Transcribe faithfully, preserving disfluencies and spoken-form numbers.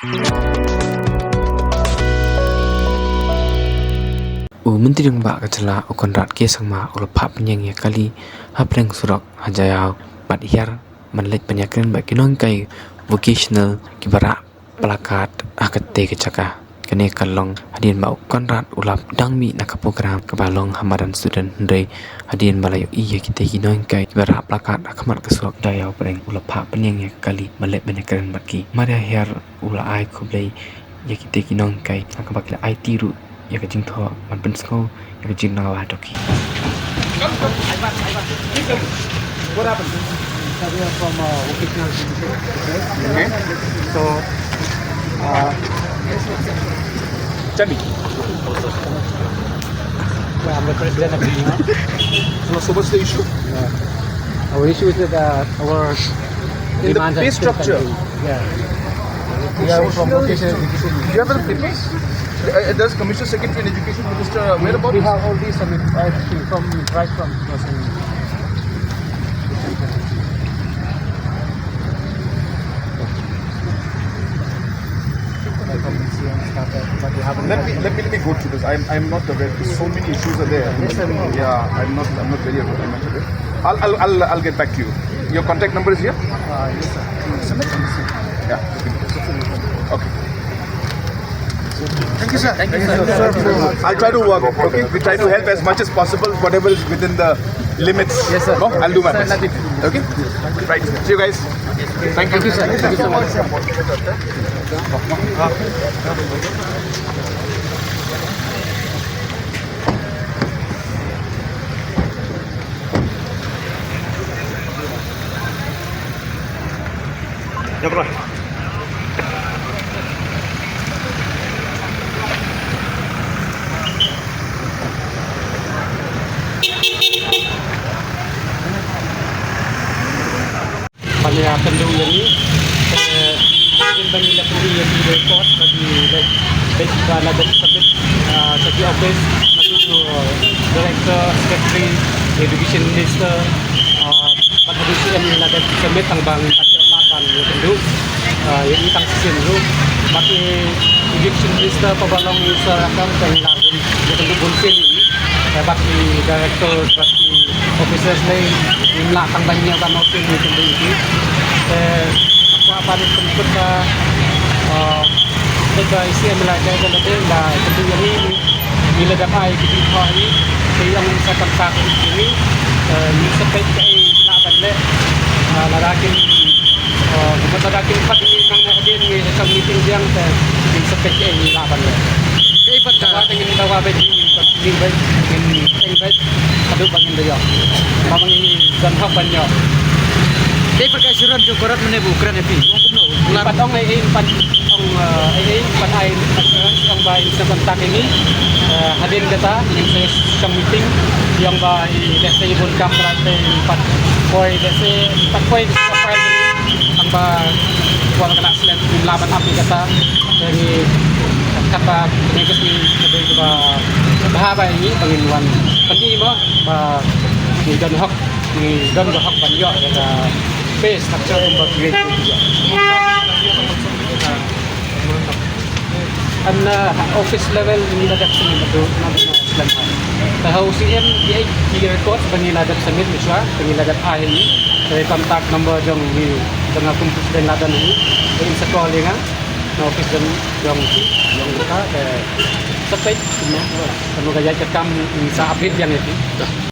U Myntri Rangbah ka jylla u Conrad K Sangma u la phah pynïeng ïa ka kali hapdeng surok ha Jaiaw bad hiar ban leit ban ïakren bad ki nonghikai vocational kiba rah placard ha katei ka jaka. Kane ka long hadien ba u Conrad u la dang mih na ka program kaba long ha madan student, hynrei hadien ba la ïohi ïa kitei ki nonghikai kiba rah placard ha khmat ka surok Jaiaw Pdeng, u la phah pynïeng ïa ka kali ban leit ban ïakren bad ki. Mar ïa hiar u la ai khublei ïa kitei ki nonghikai ha kaba ki la aiti ruh ïa ka jingthoh ban pynsngew ïa ka jingnang ba ha Doki. What happened? So, we are from, uh, vocational education. Okay. So, uh, tell me. Well, I'm the president of the union. So, so what's the issue? Uh, our issue is that, uh, our In the demands are pay still structure. Pending. Yeah. We are from vocational education. Do you have the papers? Uh, does Commissioner Secretary and Education Minister aware about We this? Have all these, I mean, I think from, right from two thousand. Let me, let me, let me go through this. I'm, I'm not aware. There's so many issues are there. Yes, sir. Yeah, I'm not, I'm not very aware, I'm not aware. I'll, I'll, I'll, I'll get back to you. Your contact number is here? Uh, yes, sir. Yeah. Okay. Thank you, sir. Thank you, sir. I'll try to work, okay? We try to help as much as possible, whatever is within the limits. Yes, sir. No? I'll do my best. Okay? Right. See you guys. Thank you. Thank you, sir. Thank you so much. Ban ïa kynduh ïa ngi, eh, hadien ba ngi la pynduh ïa ki record ba ngi la, ba la dep submit, ah, sha ki office, na ki, uh, director, secretary, education minister, ah, bad haduh shisien ngi la dep submit tang ba ngim pat ïoh lad ban ïa kynduh, ah, ïa ngi tang shisien ruh. Bad i education minister pa ba long i Sir Akam tang la bun ïa kynduh bun sien ïa ngi. Eh, bad ki director, bad ki officers lei, ngim lah tang ban ñiew ka notice ne kynduh iti. Te nga kwah ban pynkut ba, eh, leit ba i C M la jai ba la dei ba kynduh ïa ngi, ngi la dep ai ki jingthoh hi. Te ïa ngi sa kam sa ka ïa ngi, eh, ngi sa peit kaei lah ban leh, eh, lada kin, eh, kumba lada kin khot ngi nang hadien ngi sa meeting biang te ngi sa peit kaei lah ban leh. Kaei pat ka dawa te ngin dawa beit ngi. Ngin beit, ngin eng beit haduh ba ngin da ïoh. Ba ngin don hok ban ïoh. Dei pat ka assurance jong Conrad mynne ba u kren ïa phi. Ong kumno? Pat ong ei ei pat ong, eh, ei ei pat ai assurance ong ba in sa contact ïa ngi. Eh, hadien kata ngin sa shong meeting. Ong ba i lehse i bun kam trai te in pat poi lehse pat poi sa file ong ba kwah ka na Ngim lah ban ap ïa kata. Te ngi katba ngi ka sngi ka dei kaba bha ba ngi ba ngin wan pyni mo ba ngi don hok, ngi don ka hok ban ïoh ïa ka pay structure kumba ki rate ki ïoh. An, uh, office level ngi la dep sngewthuh na Te ha u C M ki ai ki records ba ngi la dep submit mynshuwa, ba ngi la dep ai hi. Te contact number jong ngi, jong nga kum president la don hi. Te in sa call ïa nga na office jong, jong ki, jong ka, te sa peit kumno, kumno ka ïaid ka kam in sa update biang ïa ki.